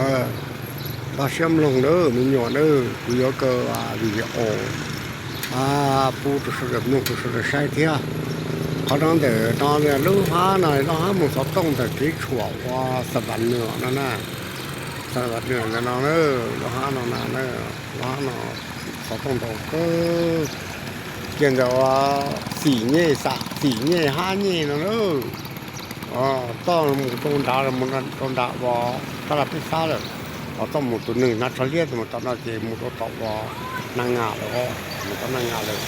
Npaj siab mloog nawb me nyuam nawb, kuv yuav kaw video pub rau sawv daws mloog rau sawv daws saib thiab. Qhov no ntawm no lub hab no lub hab mus xov tooj ntawm kev tshuam ua Xav Vam Nws no na. Xav Vam Nws ntawm no, lub hab no na, lub hab no xov tooj ntau kawg. Kiag ntawm ua Xim Nyej, Xam Xim Nyej, Hab Nyej no na. Toj mus rau nrad, mus rau nram ua Tab Laj Peb Xab lawm. Ho toj mus tus neeg hnav tsho liab tus mus tom no ces mus rau tom ua Naj Nga lawm, mus tom Naj Nga lawm.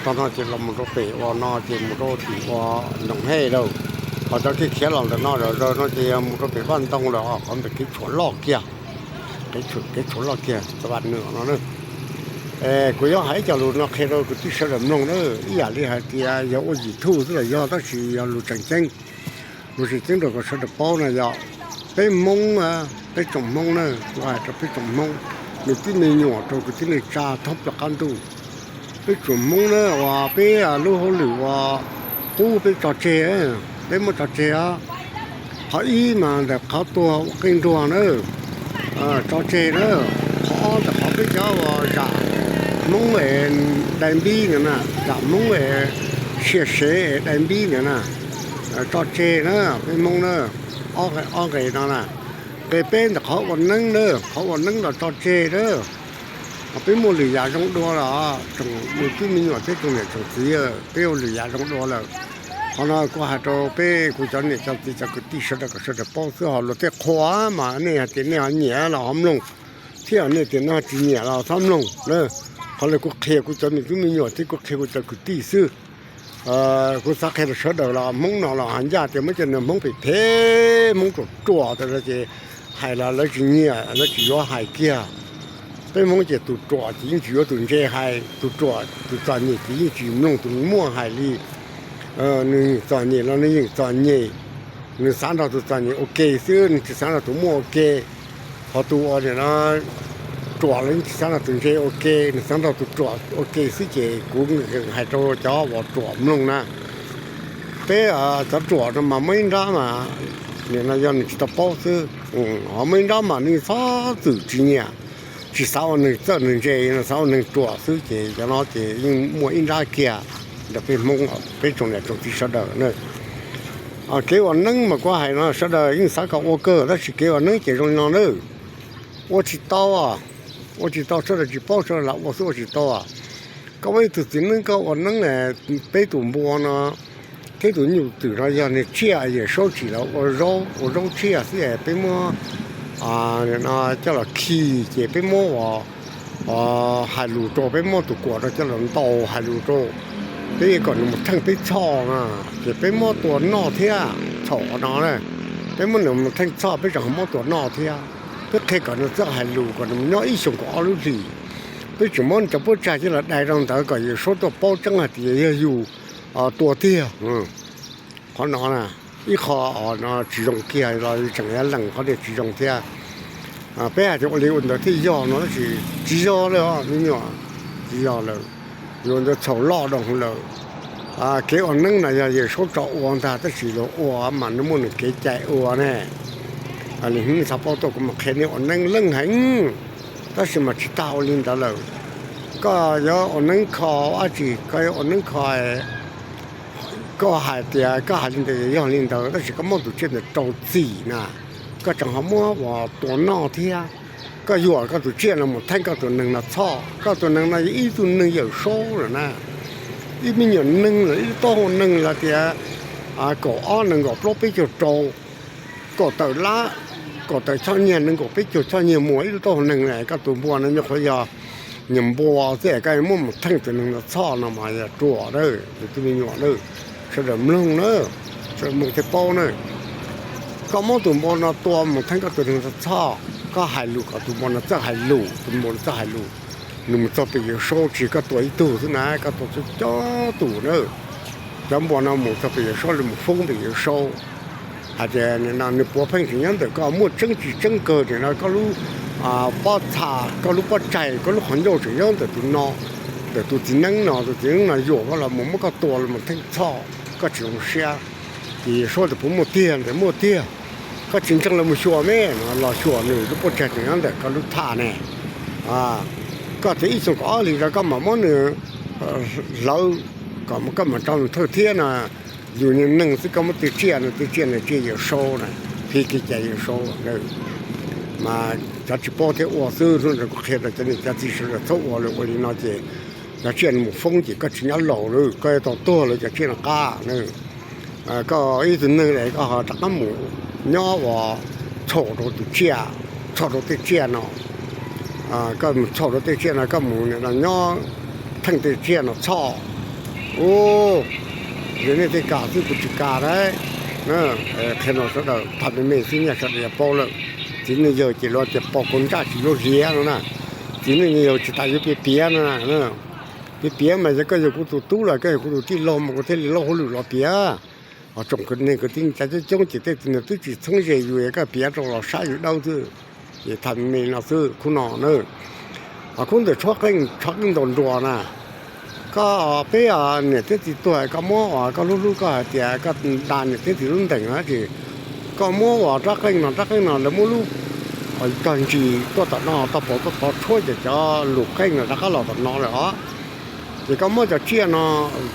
Tog no ces los mus rau pem ua no ces mus rau tim ua Noom Hej lawm. Ho cov kev khiav los ntawm no zom zaws no ces mus rau pem Vaj Ntoo lawm, qhov ntawm kev tshuam loj kiag, kev tshuam loj kiag Xav Vam Nws no na. Kuv yuav hais ib co lus no qhia rau kwv tij sawv daws mloog na, ib yam li hais tias yog ua YouTube xwb los yog, tab sis yog lus tseem ceeb, lus tseem ceeb rau kom sawv daws paub na yog peb Hmoob, peb tsoom Hmoob na, kuv hais rau peb tsoom Hmoob, nws tib me nyuam rau kwv tij neej tsa thoob plaws qab ntuj. Peb tsoom Hmoob na uas peb lub hauj lwm uas qub peb tso tseg, peb muab tso tseg os. Qhov ib mas ntawm qhov tuag ua qeej nruas na, tso tseg na. Qhov ob ntawm qhov peb cov uas zam Hmoob es dai npib ntawd na, zam Hmoob es sia sev es dai npib ntawd na, tso tseg na peb Hmoob na. Ob nqe no na, nqe peb ntawm qhov ua neeb na, qhov ua neeb los tso tseg na. Ho peb muaj lwm yam zoo dua lawm, tsoom me tub me nyuam thiab tsoom niam tsoom txiv, peb ua lwm yam zoo dua lawm. Qhov no kuv hais rau peb kuv cov niam cov txiv cov kwv tij sawv daws kom sawv daws paub xwb, ho luag tej qhua mas nej hais tias nej ho nyiam los ho mloog, thiab nej tias nej tsis nyiam los txhob mloog na. Qhov no kuv qhia kuv cov me tub me nyuam thiab kuv qhia kuv cov kwv tij xwb. Kuv xav qhia rau sawv daws los Hmoob no los hais ncaj tias muab cov niag Hmoob phem phem, Hmoob ruam ruam tas no ces hais los lawv tsis nyiam, lawv tsis yuav hais kiag. Peb Hmoob ces tus ruam ces yeej tsis yuav tus ntse hais, tus ruam tus txom nyem ces yeej tsis mloog tus muaj hais li. Nws yeem txom nyem los nws yeem txom nyem, nws xav nrog tus txom nyem ua ke xwb, nws tsis xav nrog tus muaj ua ke. Ho tus uas nim no ruam los yeej tsis xav nrog tus ntse ua ke, nws xav nrog tus ruam ua ke xwb. Ces kuv hais rau cov uas ruam mloog na, peb cov ruam no mas muaj ib nrab mas, nim no yog nws tsis tau paub xwb, ho muaj ib nrab mas nws txhob txwm tsis nyiam, tsis xav ua neeg txawj neeg ntse, xav ua neeg ruam xwb. Ces cov no ces yeej muaj ib nrab kiag ntawm peb Hmoob, peb tsoom niam tsoom txiv sawv daws na. Kev ua neeb mas kuv hais no sawv daws yeej xav kom ua kawg, tab sis kev ua neeb ces zoo li no na. Ua tsis tau, ua tsis tau, sawv daws tsis paub sawv daws lam ua xwb ua tsis tau. Koj muaj ib tug txiv neeb koj ua neeb, peb tus npua no thiab tus nyuj twm no yog niag tsiaj, Yawm Saub tsim los ua zaub, ua zaub tsiaj xwb es peb muab coj los khi, ces peb muab ua hais lus rau, peb muab tus kuam rau coj los ntaus hais lus rau, peb kom nws mus theej peb txhoj na, ces peb muab tua noj thiab. Thaum no peb muab nws mus theej txhoj peb tseem ho muab tua noj thiab. Peb qhia kom nws txawj hais lus kom nws mus nyob ib xyoos kaum ob lub hlis. Peb tseem muab nws cov puab tsag coj los dai rau ntawd kom Yawm Saub tuaj paub tseeb hais tias yog yus tua tiag. Qhov no ib qho no tsis zoo kiag los tseem yuav lees qhov tias tsis zoo thiab. Peb hais tias ua li ua ntawd thiaj yog no tab sis tsis yog lawm os me nyuam, tsis yog lawm. Yuav ntawd txhaum loj doo lawm. Kev ua neeb no yog Yawm Saub tso ua ntag, tab sis luag ua mas nws muaj nws kev cai ua ne. Li hnub xav paub tuaj kuv mam qhia nej. Ua neeb leej heev, tab sis mas tsis tag ua li ntawd lawm. Koj yuav ua neeb kho dab tsi, koj yuav ua neeb kho, koj hais tias koj hais li ntawd yog li ntawd, tab sis koj muab tus tsiaj ntawd rau txim na, koj tseem ho muab ua tua noj thiab. Koj yuam koj tus tsiaj no mus theej koj tus neeg no txhoj. Koj tus neeg no yog ib tug neeg Yawm Saub lawm na, ib me nyuam neeg lawm, ib lub taub hau neeg los tias kaum ob nees nkaum plaub peb caug rau, kaum tawm lab, kaum tawm choj nyiaj nees nkaum peb caug choj nyiaj muag, ib lub taub hau neeg na. Koj tus npua no nyuam qhuav yog niag npua xwb es koj muab mus theej tus neeg no txhoj no mas yog ruam na, tus me nyuam na. Sawv daws mloog na, sawv daws mloog thiaj paub na. Koj muab tus npua no tua mus theej koj tus neeg no txhoj, koj hais lus kom tus npua no txawj hais lus, tus npua no txawj hais lus, nws mus txog pem Yawm Saub, tsis koj tua ib tug xwb na, koj tua txhua cov tus na. Cov npua no mus txog pem Yawm Saub, nws mus foob pem Yawm Saub hais tias nws puav pheej tseem nyob ntawm koj, muaj tseeb tsis tseeb kawg, nim no koj lub pob txha, koj lub pob tsaig, koj lub qhov ncauj tseem nyob ntawm tus no, ntawm tus txiv neeb no, tus txiv neeb no yuam koj los mus muab koj tua los mus theej txhoj, koj tsis zoo siab. Ces Yawm Saub tias puas muaj tiag? Ntawd muaj tiag. Koj tsis ntseeg los mus xyuas me, los xyuas nws lub pob tsag tseem nyob ntawm koj lub thaj ne. Koj txiv ib xyoos kaum ob hlis rau koj mam muab nws hlawv, kom koj mam rau nws thawj thiab no. Yus niag neeg xwb koj muab tej tsiaj no, tej tsiaj no tsiaj Yawm Saub na, phi kev cai Yawm Saub. Mas cov tsis paub thiab ua xwb, hnub no kuv qhia rau cov niam cov txiv sawv daws txhob ua lawm, ua li no ces cov tsiaj no mus foob ces koj tsis nyob laus lawm, koj yuav tau tuag lawm cov tsiaj no qab na. Koj ib tug neeg es koj ho rov qab mus nyob ua txhaum rau tus tsiaj, txhaum rau tej tsiaj no. Koj mus txhaum rau tej tsiaj no, koj mus nyob theej tej tsiaj no txhoj. Ub, yog nej tej kam xwb kuv tsis kam na. Qhia no sawv daws tham me me xwb nyiaj sawv daws yuav paub lawm. Txiv neej yawg ces luag tias pos kaus ntsaj tsis yuav hiav no na. Txiv neej yawg tsis tas yuav piav piav no na. Piav piav mas yog koj yog kuv tus tub los koj yog kuv tus tij laug mas kuv thiaj li lauj hauj lwm los piav. Ho tsoom kwv neeg kwv tij neej tsa coob coob ces tej tus twb tsis txheeb ze yus, koj piav rau los saib yus dawb xwb. Ces tham me me no xwb khub no na. Ho khub ntawm tshuab qeej, tshuab qeej ntaus nruas na, koj peb niam thiab txiv tuag koj muab uas koj hlub hlub koj hais tias koj da niam thiab txiv lub ntees na ces koj muab uas rab qeej no rab qeej no lawv muab lub cog ntsis tuaj tom no tau paus tuaj tov tshuab ces cov lus qeej no rov qab los tom no lawm os. Ces koj muab cov tsiaj no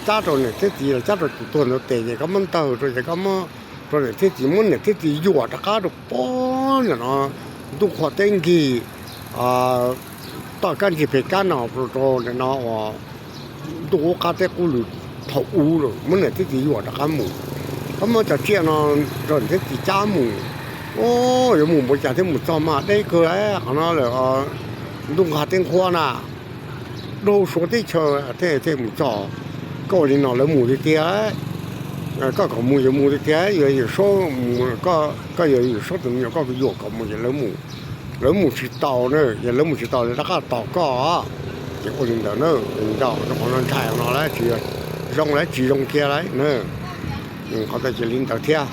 cab rau niam thiab txiv los cab rau tus tuag ntawd tes ces koj muab ntawg rau ces koj muab rau niam thiab txiv, muab niam thiab txiv yuam rov qab rau pob nim no ntuj qhua teb nkig, toj kab ntsig pem kab no rau nim no uas ntuj qub qab teb qub lws thaum ub lawm, muab niam thiab txiv yuam rov qab mus. Koj muab cov tsiaj no rau niam thiab txiv cab mus. Ub, yuav mus npaum cas thiaj mus txog mas deb kawg qhov no lawm, ntuj nqag teb nqhuab na, dub suav teb chaws thiaj mus txog. Koj ua li no lawv mus tiag tiag, koj kom mus yuav mus tiag tiag, yog Yawm Saub, koj yog Yawm Saub tus me nyuam koj yuam kom mus ces lawv mus tsis tau na, yog lawv mus tsis tau lawv rov qab tos koj. Ces ua li ntawd na, nco rau qhov no ntshai no lawv tsis zoo, lawv tsis zoo kiag lawm na. Qhov ntawd ces li ntawd thiab.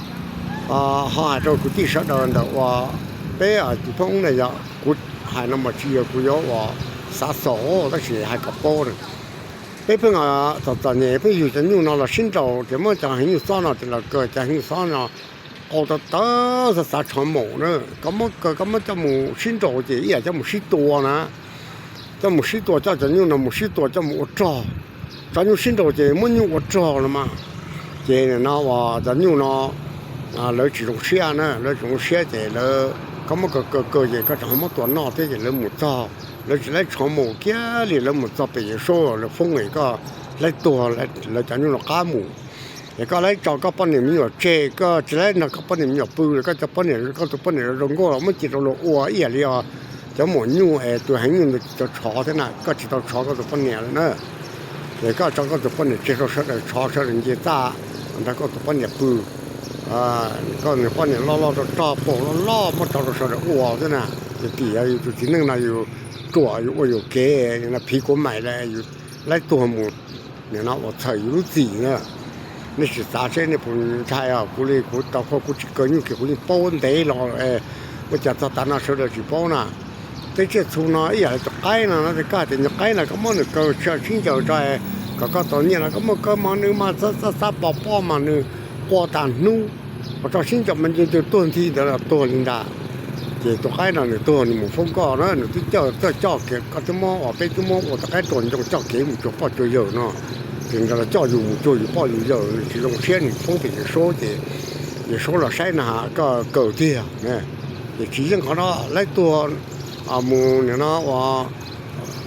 Ho hais rau kwv tij sawv daws ntawm uas peb tus phoob na yog kuv hais no mas tsis yog kuv yuav uas xav xaus tab sis hais kom paub na. Peb pheej txom txom nyem pheej yug cov nyuj no los sib nraus ces muab cov heev nyuj xob no ces los kaw cov heev nyuj xob no qau tawv tawv xav xav tshov maum na. Koj muab kaw koj muab coj mus sib nraus ces ib yam coj mus sib tua na. Coj mus sib tua, coj cov nyuj no mus sib tua coj mus ua rog. Cov nyuj sib nraus ces muab nyuj ua rog los mas. Ces nim no uas cov nyuj no lawv tsis zoo siab na, lawv tsis zoo siab ces lawv, koj muab kaw kaw kaw ces koj tseem ho muab tua noj thiab ces lawv mus txog, lawv tsis laib tshov maum kiag li, lawv mus txog pem Yawm Saub lawv foob es koj laib tuag lawv cov nyuj no qab mus. Es koj laib tso koj poj niam me nyuam tseg, koj tsis laib nrog koj poj niam me nyuam pw los koj cov poj niam, koj tus poj niam zoo nkauj los muab cia rau luag ua ib yam li os cov maum nyuj es tus heev nyuj ntawd tsis tau tshov thiab na, koj tsis tau tshov koj tus poj niam lawm na. Ces koj tso koj tus poj niam tseg rau sawv daws tshov, sawv daws nce txaj nrog koj tus poj niam pw. Koj niag poj niam loj loj rog rog paum loj loj muab tso rau sawv daws ua xwb na. Ces tim yog yus tus txiv neej no yus ruam yus ua yus kev no phiv kuv maim lawm, yus laib tuag mus nim no ua txhawm yus lub txim na. Nej sim xav seb nej puas ntshai os, kuv li kuv tau koj kuv tsis kaw nyuj kiag kuv yeej paub ntev los lawm, ua cas txog tav no sawv daws tsis paub na. Tej tsiaj txhu no ib yam li tus qaib no, koj hais tias nyuag qaib no koj muab nws kaw sib ncaws tso kom koj tau nyiaj no koj muab kaw mas nws mas xab xab pos pos mas nws qua tas hnub, ho tso sib ncaws mas nce ncaws tuag nthi ntawd los tuag li ntag. Ces tus qaib no nws tuag nws mus foob koj na, nws twb coj, coj coj kev, koj twb muab uas peb twb muab ua tus qaib ruam ncoo coj kev mus cuag poj cuag yawg no, ces nkawd los coj yus mus cuag yus poj yus yawg, nws tsis zoo siab nws foob pem Yawm Saub ces Yawm Saub los saib na koj kaw tiag. Ces tsis yeej qhov no, laib tuag mus nim no uas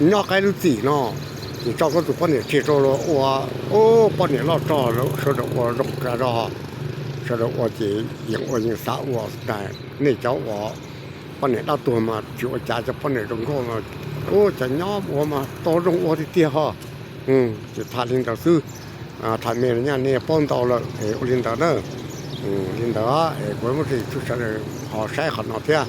nyob qaib lub txim no, ces tso koj tus poj niam tseg rau luag ua, poj niam loj rog sawv daws ua zoo ka rog, sawv daws ua ces yeej ua yeej xav ua. Nej cov uas poj niam dab tuag mas tsis ua cas, cov poj niam zoo nkauj mas ua cas nyob ua mas tau zoo ua tiag tiag ho. Ces tham li ntawd xwb, tham me nyaj nej paub ntau lawm, ua li ntawd na. Li ntawd es kuv muab rau yus sawv daws ho saib qhov no thiab.